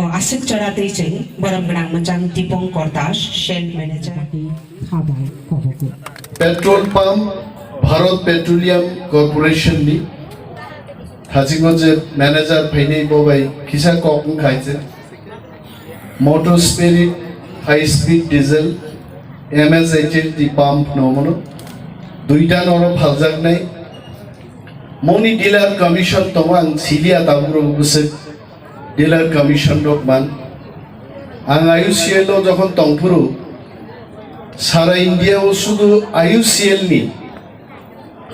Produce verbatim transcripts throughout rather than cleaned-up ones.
Aswk chwra twi chwng borom gwnang mwchang Dipong Kordash, Shell Manager. Petrol pump, Bharat Petroleum Corporation ni thasingo je manager phainai bo bai kisa kok wngkha je motor spirit, high speed diesel, M S H L T pump no mono duita noro phaljaknai. Moni dealer commission tongo, ang siliya tabuk rok bwswk dealer commission rok man. Ang I O C L o jokhon tongphuru, sara India o sudu I O C L ni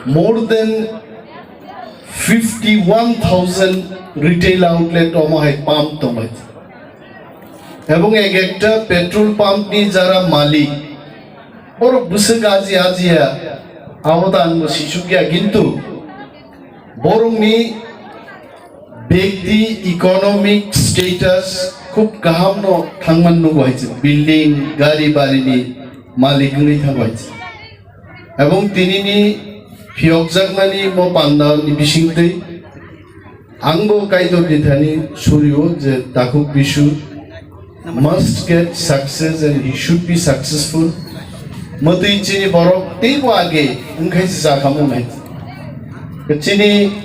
more than fifty one thousand retail outlet omo hai pump tongo. Ebong ek ekta petrol pump ni jara malik, borok bwswk aji ajiya, abo ta ang bo sisukya, kintu borokni bekti economic status khub kaham no thangman nugo hai se, building, gari bari ni malik wngwi thango hai se. Ebong tini ni phiyokjakmani mo panda ni bisingtwi ang bo Kaitor ni thani surio je takhuk bisu must get success and he should be successful. Mwtwi chini borok teibo age wngkhai se jakhamu nai. Chini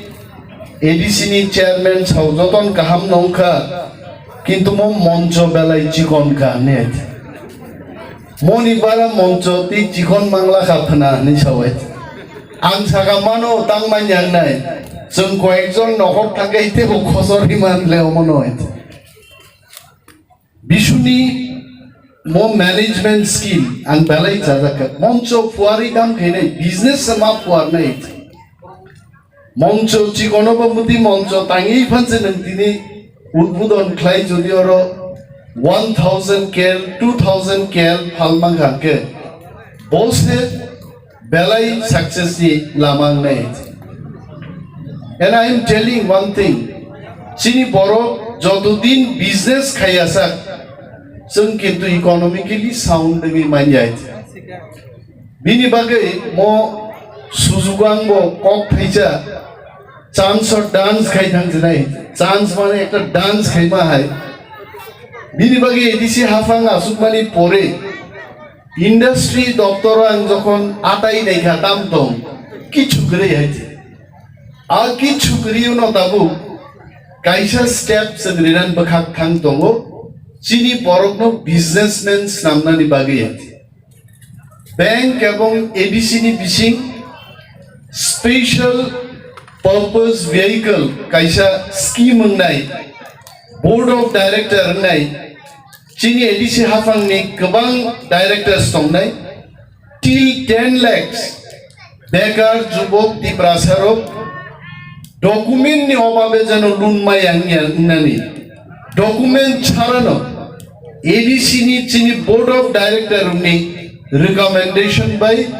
A D C ni chairman sao joton kaham no wngkha, kintu mo moncho belai chikon kha hinwi hai. Moni bara moncho tei chikon mangla kha phwna hinwi sao hai. Ang saka mano tang manya wngnai, chwng koyekjon nokhok thangkhe teibo khosor himan le omono hai. Bisuni mo management skill ang belai chajak kha. Moncho phuarwi kam khainai, business se ma phuarnai. Moncho chikono bo muti moncho tangwi phanse nwng tini udbodon khlai jodi oro one thousand kel, two thousand kel phalmang kha khe, bo se belai success ni lama wngnai. And I am telling one thing, chini borok joto din business khaiya sak, chwng kintu economically sound wngwi manya. Bini bagwi mo sujugo ang bo kok thaisa chance o dance khai thang jinai, chance mane ekta dance khai ma hai. Bini bagwi A D C haphang asuk mani pore industry doptor ang jokhon atai naikha tam tong kichu kwrwi hai. A kichu kwrwi no tabuk kaisa step chwng rinan bwkhak thang tongo chini borokno businessman snamnani bagwi hai. Bank ebong A D C ni bising special purpose vehicle kaisa scheme wngnai, board of director wngnai, chini A D C haphangni kwbang directors tongnai, till ten lakhs bekar jubok Tiprasarok document ni obabe jeno loan maya wngya wngnani. Document chharano A D C ni chini board of director ni recommendation bai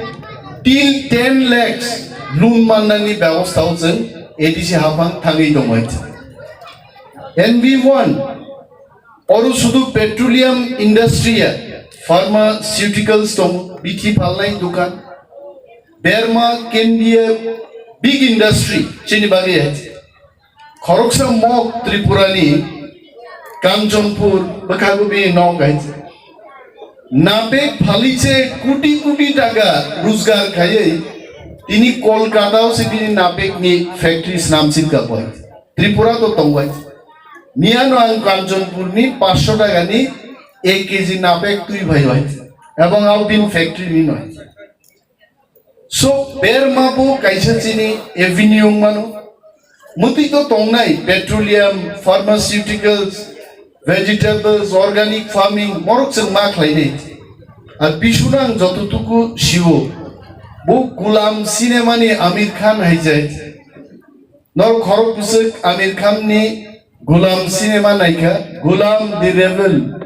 till ten lakhs loan mannani bebostha o chwng A D C haphang thangwi tongwi. N B one oro sudu petroleum industry ya, pharmaceuticals tong, bithi phalnai dukan, Berma can be a big industry chini bagwi hai. Khoroksa mok Tripura ni Kanchanpur bwkhago bini nok hai. Napek phali se kuti kuti taka rojgar khaiwi tini Kolkata o se bini napek ni factory snamsin ka bo hai. Tripura to tong hai. Miyano ang Kanchanpur ni paanch sho taka ni ek K G napek twi phai hai. Ebong abo bini factory ni noi. So, berma bo kaisa chini avenue wngmano. Mwtwi to tongnai petroleum, pharmaceuticals, vegetables, organic farming, morok chwng ma khlainai. Ar bisuna ang jototuku sio, bo Gulam cinema ni Amir Khan hai jai. Nor khorok bwswk Amir Khan ni Gulam cinema naikha, Gulam the Rebel.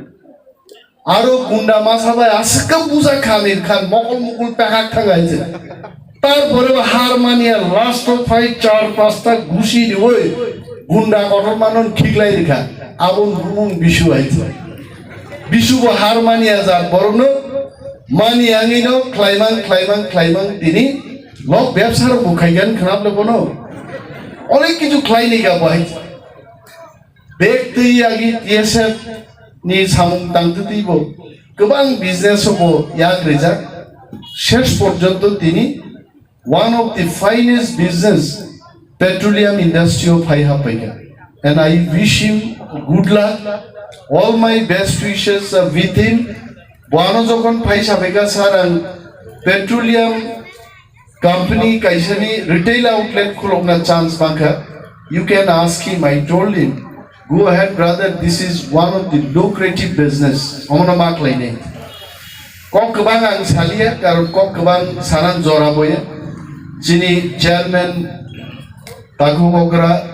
Aro gunda masa bai aswk khe bujak kha Amir Khan, mokol mukul pekak thang hai se. Tarpore bo har manya last o phai char pasta gusi riwi gunda kotor manon khiklai rikha. Aboni bumung Bisu hai se. Bisu bo har manya jat borokno mani yangwi no khlaimang, khlaimang, khlaimang tini lok bebsa rok bo khaigan khwnap le bono. Onek kichu khlai ni ga bo hai se. Bek twi yagi T S F ni samung tangtwi bo kwbang business o bo yak rijak. Shesh porjonto tini one of the finest business petroleum industry o phai haphaikha. And I wish him good luck. All my best wishes are with him. Bo ano jokhon phai saphaikha, sir, ang petroleum company kaisani retail outlet khulokna chance mankha. You can ask him, I told him, go ahead brother, this is one of the lucrative business. Omono ma khlainai. Kok kwbang ang saliya, karon kok kwbang sanan jora boya. Chini chairman Takhuk Okra,